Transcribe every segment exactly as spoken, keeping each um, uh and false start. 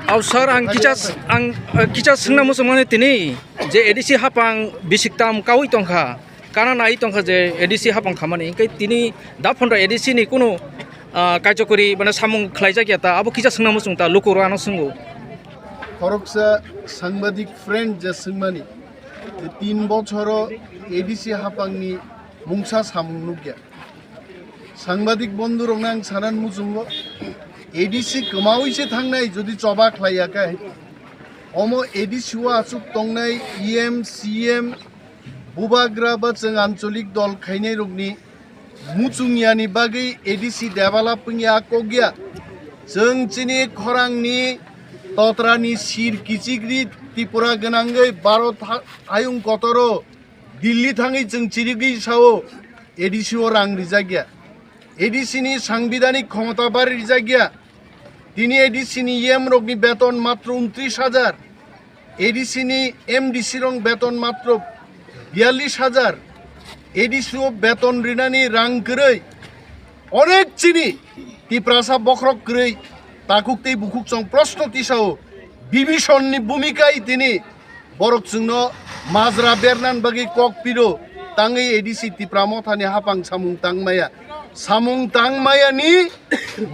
Au sir, ang kicha, ang, eh, kicha swngna muchungmani tini je A D C hapang bisiktam kaui tongkha, kana nai tongkha je A D C hapang khamani, hingke tini da phondro A D C ni kunu, ah, kaijokori mane samung khlaijak ya ta, abo kicha swngna muchung ta, luku rw ano swngo. Khoroksa sangbadik friend je swngmani, je tin bochoro A D C hapangni mungsa samung nukya. Sangbadik bondhurokno ang sanan muchungo, A D C kwmaui se thangnai jodi choba khlaiya khe. Omo A D C o achuk tongnai E M, C M, bubagra ba chwng ancholik dol khainairokni muchungyani bagwi A D C develop wngya kokya. Chwng chini khorangni totrani sir kichigri Tripura gwnangwi Bharat ha-, hayung kotoro Delhi thangwi chwng chirigwi sao, A D C o rang rijak ya. A D C ni sangbidanik khomota bari rijak ya. Tini A D C ni E M rokni beton matro untris hajar. A D C ni M D C rok beton matro biyallis hajar. A D C o beton rinani rang kwrwi. Onek chini Tiprasa bokhorok kwrwi takhuk tei bukhuk chwng proshno tisao. Bibhishonni bhumika i tini borok chwngno majra bernan bagwi kok piro tangwi A D C Tipra Mothani hapang samung tangmaya. Samung tangmaya ni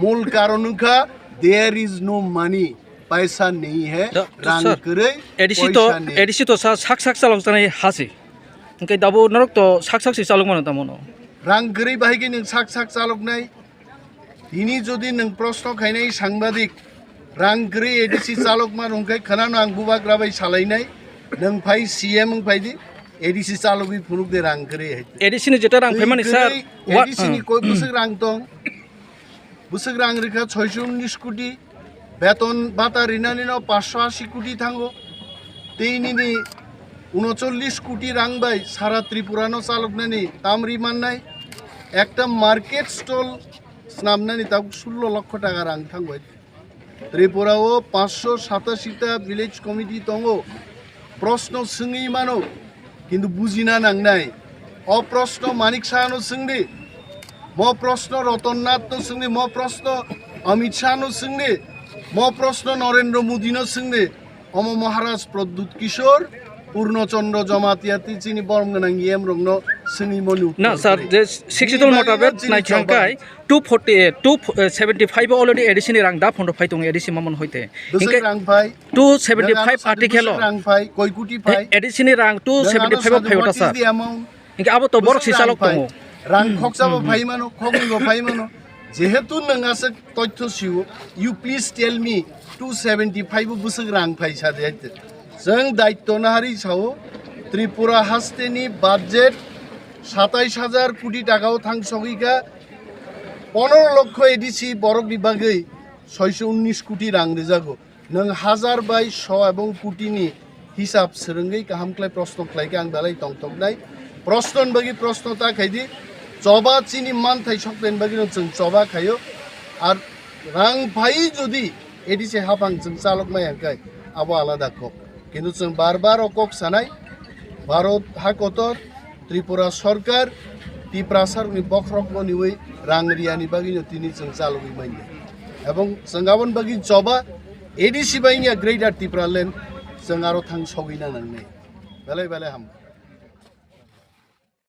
mul karon wngkha there is no money. Paisa nahi hai, Da-, rang sir, kwrwi, A D C to, paisa nahi. A D C to sa-, sak sak chalok janai hasi. Hingke dabo norok to sak sak si chalok mano tamo no. Rang kwrwi bahai khe nwng sak sak chalok nai. Tini jodi nwng proshno khainai sangbadik, rang kwrwi A D C chalok mano hwnkhe khwnano ang bubagra bai salainai. Nwng phai C M wng phai di, A D C chalogwi phunuk de rang kwrwi hai. A D C ni jeta rang phaimani sir, kwrwi, wa-, A D C ni hmm. Koi bwswk rang tong? Bwswk rang rikha soiso unnish koti, beton bata rinani no pansho ashi koti thango. Tei nini unocholish koti rang bai sara Tripura no chaloknani tamri mannai. Ekta market stall snamnani tabuk sullo lokho taka rang thango. Tripura o pansho satashi ta village committee tongo. Proshno swngwi mano, kintu bujina nangnai. O proshno Manik Saha no swngdi, mo proshno Ratan Nath no swngdi, mo proshno Amit Shah no swngdi, mo proshno Narendra Modi no swngdi. Omo Maharaj Pradyut Kishore, Purno Chandra Jamatia tei chini borom gwnang E M rokno swngwi moni uttor. Na, sir, kwrwi. Je sixty tol Tini motabet bagwino chini nai khang choba. Kai, two forty, two, eh, seventy five already A D C ni rang da phondro phai tongo A D C mamon hoite. Bwswk hingke rang phai? Two seventy five article o. Bwswk rang phai, koi koti phai? A D C ni rang two seventy five o phai ota, sir. Hingke abo to borok si chalok tongo. Rang khoksa bo phai mano, khoknwi bo phai mano. Jehetu nwng aswk toithyo sio, you please tell me, two seventy five o bwswk rang phai sa de. Chwng daityo nahari sao, Tripura haste ni budget satais hajar koti taka o thang sogwi kha, pondro lokho A D C borok ni bagwi soiso unnish koti rang rijago. Nwng hajar bai so ebong koti ni hisab swrwngwi kaham khlai proshno khlai khe ang belai tongthoknai. Proshno ni bagwi proshno ta khai di, choba chini manthai soknaini bagwi no chwng choba khaio. Ar rang phai jodi A D C hapang chwng chalok maya khe abo alada kok. Kintu chwng bar bar o kok sanai, Bharat ha kotor, Tripura Sarkar, Tiprasarokni bokhorokno niwi rang riyani bagwino tini chwng chalogwi manya. Ebong chwng aboni bagwi choba A D C bai wngya Greater Tipraland chwng aro thang sogwina nangnai. Belai belai ham.